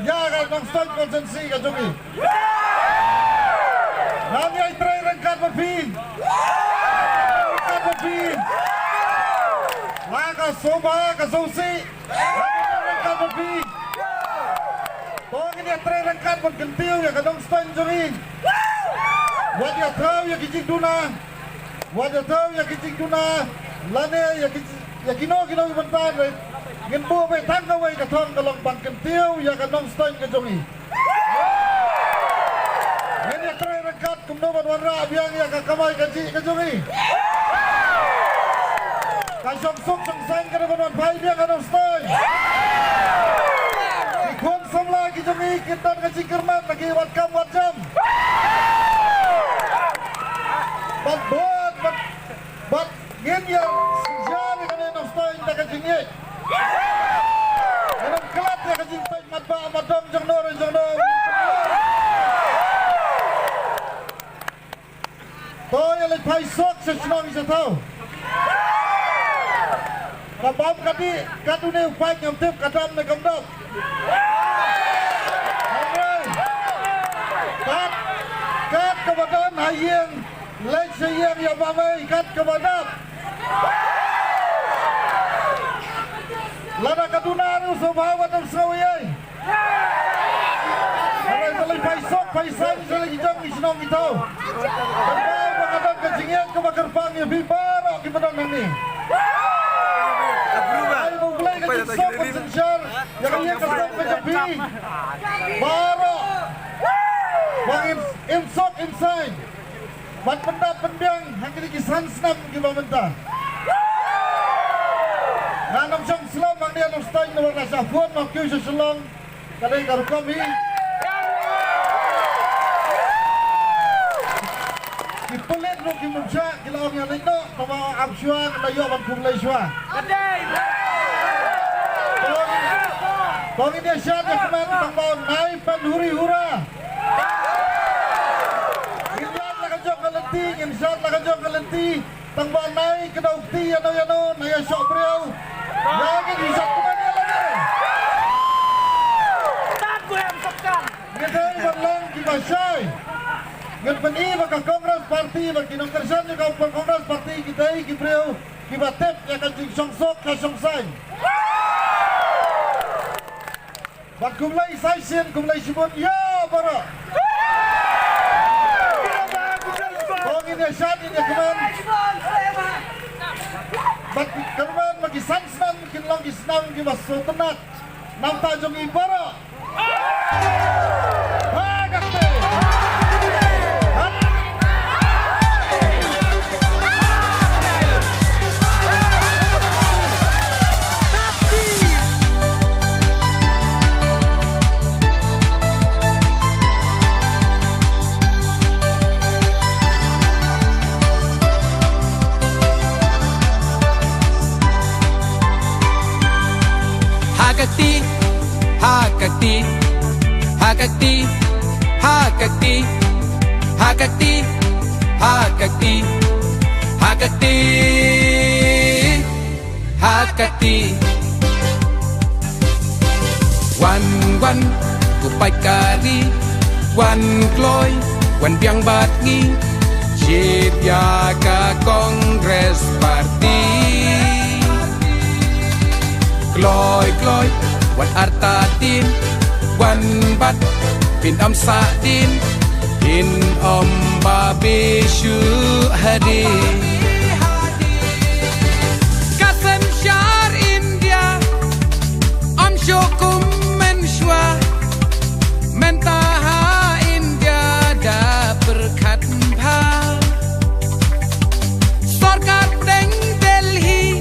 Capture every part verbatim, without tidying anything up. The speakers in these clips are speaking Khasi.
Ïa ka Nongstoiñ constituency ka jong ngi. Ngan ïai trei ryngkat bad phi. Ryngkat bad phi. La ka sngewbha ka sngewsih. Ryngkat bad phi. To ngin ïa trei ryngkat ban kyntiew ïa ka Nongstoiñ jong ngi. Wat ïa thaw ïa ki jingduna. Wat ïa thaw ïa ki jingduna. Lane ïa ki, ïa kino kino ki bynta re. Ngin buh beit tang kawei ka thong ka long ban kyntiew ïa ka Nongstoiñ ka jong ngi. Ngin ïa trei ryngkat kumno ban wanrah biang ïa ka kamai kajih ka jong ngi. Ka shongsuk shongsaiñ ka dei ban wanphai biang ha Nongstoiñ. Ki khun samla ki jong ngi kin don ka jingkyrmen na ki wat kam wat jam. Bad bad bad bad ngin ïa synshar ïa kane Nongstoiñ da ka jingïeit. Ngin ym klet ïa ka jingpeit matbah matdong jong no re jong no. To ïa leit phai suk sha shnong sha thaw. Ka bam ka dih, kat une u paid ngam tip ka dam ne kam dam. Hynrei kat, kat kaba don ha ïing, leit sha ïing ïa bam ei kat kaba dap. Lada ka duna ruh sngewbha wat ym sngew ei ei. Hynrei to leit phai suk phai saiñ sha la ki jong ki shnong ki thaw. Kynmaw ba ka don ka jingïeit kaba kyrpang ïa phi baroh kiba don hangne. Ai ba U Blei ka jingsuk ban synshar ïa ka ïing ka sem ka jong phi baroh. Ba ngin im suk im saiñ ban pyndap pynbiang ha kine ki san snem kiba mynta. Ngan ym shong slem hangne ha Nongstoiñ namar la shah phone, la kiew sha Shillong. Ka dei ka rukom hi. Ki pulit ruh kim shah, ki la ong ïa leit noh, tangba ap shuwa, ngan da ïoh ban khublei shuwa. To ngin ïa shad ïa kmen tangba nai pynhuri hura. Ngin ïaid la ka jong ka lynti, ngin shad la ka jong ka lynti. Tangba nai kdew kti ïano ïano, nai ïa shoh briew. Ïa ngin ïa shad kmen ïa lade. Ngi dei ban long kiba shai. Ngin pyni ba ka Congress Party, ba ki nongkyrshan jong ka Congress Party ki dei ki briew kiba tip ïa ka jingshongsuk ka shongsaiñ. Bad khublei sa shisien, khublei shibun ïa baroh. To ngin ïa shad, ngin ïa kmen. Bad kyrmen ba ki san snem kin long ki snem kiba sngewtynnat na bynta jong ngi baroh. Ha kti. Ha kti, ha kti, ha kti, ha kti, ha kti, ha kti, ha kti, ha kti, ha kti. Wan, wan, ko paid ka ri, wan kloi, wan biang bad ngi. Shim ïa ka Congress Party. Kloi kloi, wan artatien, wan bat, phin ym sahtien, phin ym babe shuh hadien. Ka synshar India ym shuh kum mynshuwa. Mynta ha India da pyrkhat bha. Sorkar teng Delhi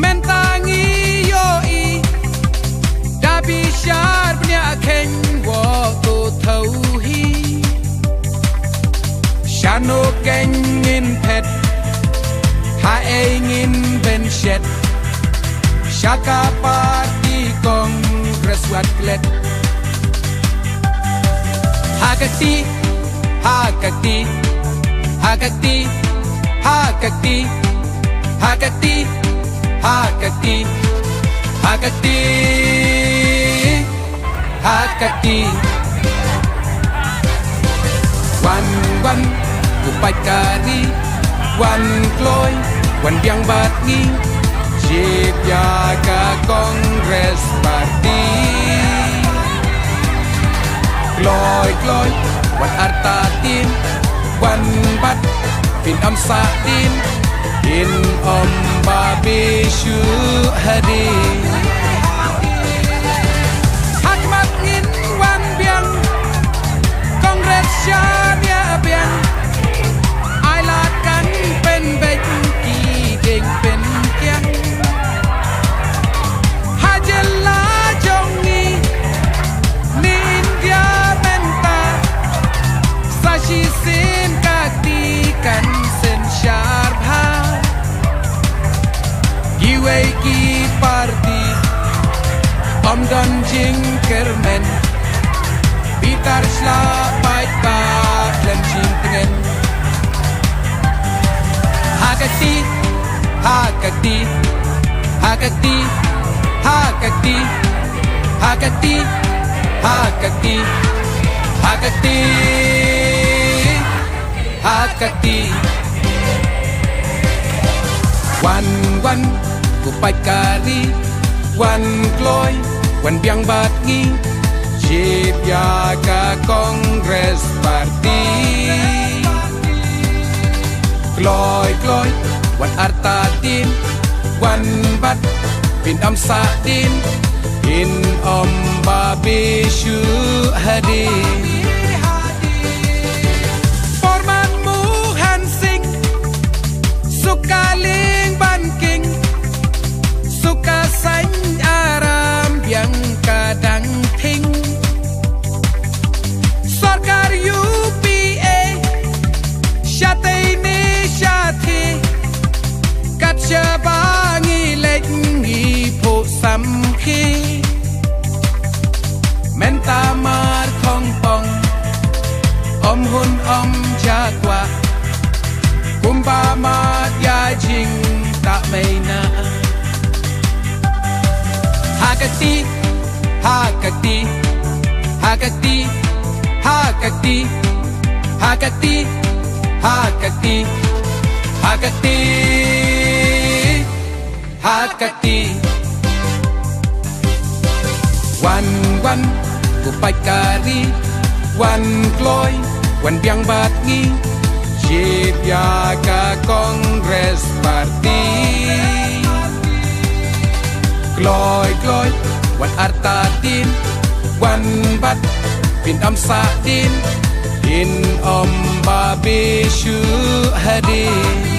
mynta ngi ïohi, da bishar bniah kheiñ, wat to thaw hi. Shano keiñ ngin phet, haei ngin bynshet? Sha ka party Congress wat klet. Ha kti, ha kti, ha kti, ha kti, ha kti, ha kti, ha kti. Hakati. Wan wan, ko paidbah, wan kloi, wan biang bad ngi. Shim ïa ka Congress Party. Kloi kloi, wan artatien, wan bat, phin ym sahtien, phin ym babe shuh hadien. Hakhmat ngin wan biang, Congress shaniah biang. Ai lad kan pynbeit, ki dieng pynkiang. Ha jylla jong ngi, ne India mynta, sa shisien ka kti kan synshar bha. Kiwei ki party ym don jingkyrmen. Bitar shlak paidbah khlem jingtngen. Hakati, hakati, hakati, hakati, hakati, hakati, hakati, hakati. Wan wan, ko paidbah, wan kloi, wan biang bad ngi. Shim ïa ka Congress Party. Kloi kloi, wan artatien, wan bat, phin ym sahtien, phin ym babe shuh hadien. Por Manmohan Singh, suk ka lieng ban king, suk ka saiñ aram biang ka dang thing. Sorkar U P A, shatei ne shathie, kat shaba ngi leit ngi phuh samkhie. Mynta mar khongpong, ym hun ym jakwah, kumba mar ïa jingtah maina. Hakati, hakati, hakati, hakati, hakati, hakati, hakati, hakati. Wan wan, ko paidbah, wan kloi, wan biang bad ngi. Shim ïa ka Congress Party. Kloi kloi, wan artatien, wan bat, phin ym sahtien, phin ym babe shuh hadien.